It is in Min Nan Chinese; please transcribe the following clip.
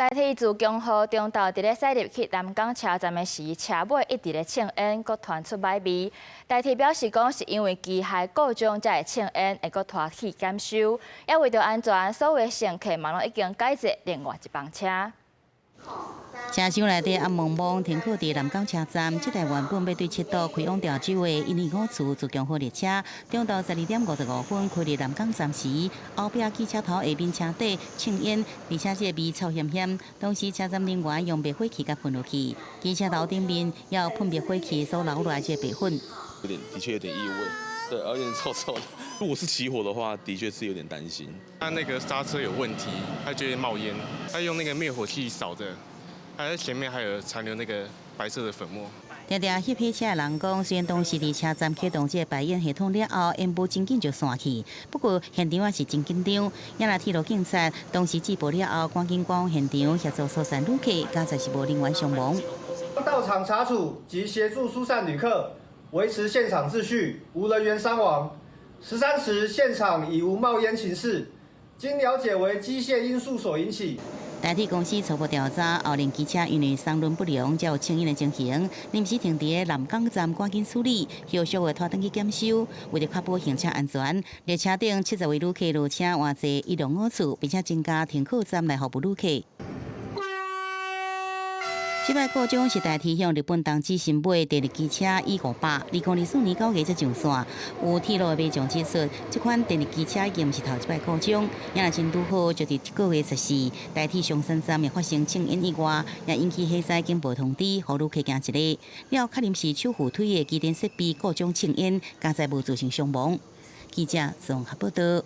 台鐵自強號中晝佇咧駛入去南港車站的時，車尾一直咧衝煙，閣傳出䆀味。台鐵表示講，是因為機械故障才會衝煙，會閣拖去檢修。也為著安全，所有的乘客嘛攏已經改坐另外一班車。車廂內底暗濛濛，停靠佇南港車站。這台原本欲對七堵開往潮州的125次自強號列車，中晝12點55分開入南港站時，後壁機車頭下面車底衝煙，而且這個味臭薟薟。當時車站人員用滅火器共噴落去，機車頭頂面也有噴滅火器所留落來這個白粉。有點，的確有點異味，對，有點臭臭的。如果是起火的話，的確是有點擔心。他那個剎車有問題，它就會冒煙。他用那個滅火器掃的。還在前面還有殘留那個白色的粉末。定定翕彼車的人講，雖然當時佇車站啟動這個排煙系統了後，煙霧真緊就散去，不過現場也是真緊張。也若鐵路警察當時接報了後，趕緊趕往現場協助疏散旅客，佳哉是無人員傷亡。到場查處及協助疏散旅客，維持現場秩序，無人員傷亡。13時現場已無冒煙情勢，經了解為機械因素所引起。台鐵公司初步調查，後輪機車因為三輪不良，才有衝煙的情形，臨時停佇南港站趕緊處理，後續會拖轉去檢修。為著確保行車安全，列車頂70位旅客落車換坐105次，並且增加停靠站來服務旅客。這擺故障是台鐵向日本東芝新買電力機車 E500，2024年9月才上線。有鐵路的民眾指出，這款電力機車已經毋是頭一擺故障，也若真拄好，就佇這個月14，台鐵松山站也發生衝煙意外，也引起火災警報通知，予旅客驚一下。了後確認是手扶梯的機電設備故障衝煙，佳哉無造成傷亡。記者綜合報道。